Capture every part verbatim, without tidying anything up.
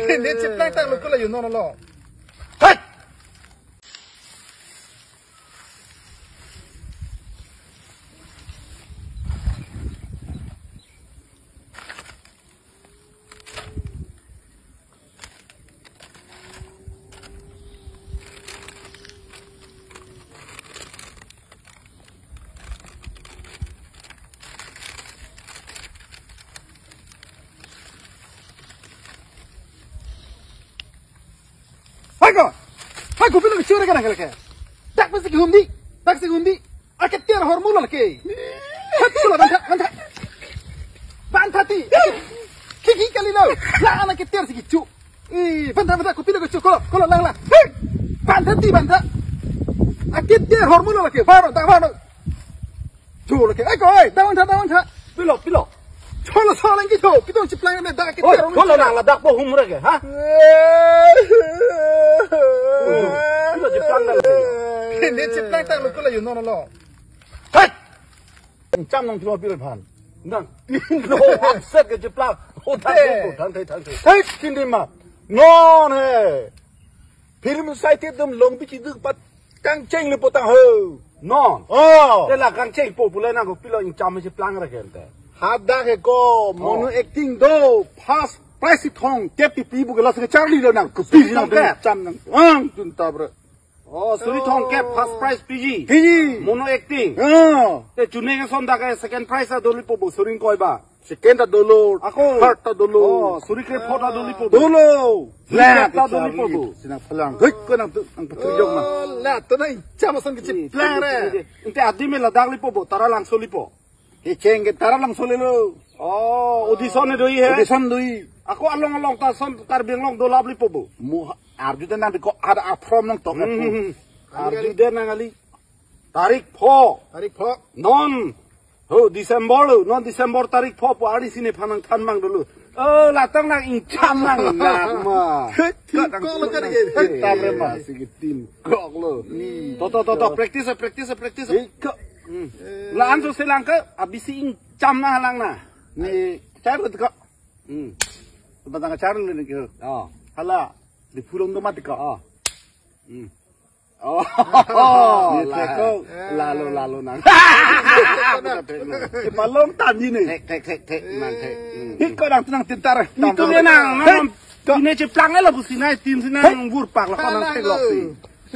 Ne cheplang tanglo, kula yo non lo. Hai! Hai ko! Hai ko, pilo kechur ka nang ke? Dak pasti humdi, dak si humdi. Aketer hormu lo ke. Hat, pilo, bantha, bantha. Bantha ti. Kiki kali lo. La aketer si kechu. Eh, bantha, bantha, kopi lo kechu, kolo, kolo, lang, lang. Hei! Bantha ti, bantha. Aketer hormu lo ke. Varo, dak varo. Chu lo ke. Ai ko, ai, dak bantha, dak bantha. Pilo, pilo. Cholo, cholo, lagi chu. Kita cheplang ne dak aketer. Oh, hormu cholo lo. Nang ladak po humra ke, ha? Pilo cheplang dak. Ne cheplang tanglo, kula yo non lo. Hai! Cham nang thlo pil phan. Nang tin lo hapset ke cheplang. Oh, thang thei, oh, thang thei, thang thei. Hai, kin di ma. Non he. Film sai te dum long bichi duk pat kangcheng le potang ho. Non. Oh. Te la kangcheng po pule nang kopilo ingcham cheplang ra kente. Hadak he ko, oh, mono acting do. First prize thong kep pi bu ke la se charli lo nang. Kopi nang ke cham nang. Ang tun ta bre. Oh, suri thong kep first prize piji. Piji. Mono acting. Oh. Te chuneng ason dak ke second prize ta doli po bo, suri ingkoi ba? Second ta dolo. Ako. Third ta dolo. Oh, suri krepho ta doli po bo? Dolo. Suri krep ta doli po bo? Sinang phalang. Hei, ko nang tu, nang patri jong na. Oh, la to na ingcham ason ke cheplang re. Inte adi me ladak li po bo, Taralangso li po? Kecheng ke Taralangso lelo. Oh, audition ne do-i he? Audition do-i. Ako along along ta son Karbi Anglong dolap li po bo? Mo arju den nang ko ada a-form nang tok. Hmm. Arju den nang kali. Tarik pho. Tarik pho. Non. Ho, December lo. Non December tarik pho po ari sini phanang than mang dulu. Oh, la tang nang ingcham nang nang ma. Hei, tin kok lo kan ke. Hei, tam re ma. Sige tin kok lo. Hmm. To, to, to, to. Practice, practice, practice. Hei, kok. Hmm. La-an so selang ke, abisi ingcham na lang na. Ne, char lo ko. Hmm. Tempat tangga char lo ne ko. Oh. Hala, di pulong do mati ko. Oh. Hmm. Oh. Ni la. Thek ko. Lalo, lalo nang. Palong tan ji ne. Thek, thek, thek, thek, nang thek. Hmm. Hei, ko nang tenang tintar. Itu dia nang, nang. Hei. Ini cheplang lo bu sinai, tin sinai, hei, nang vur pak lo, ko nang thek lo si.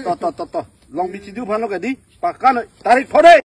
To, to, to, to. Long bichi du phan lo ke di. Pakan tarik pho de.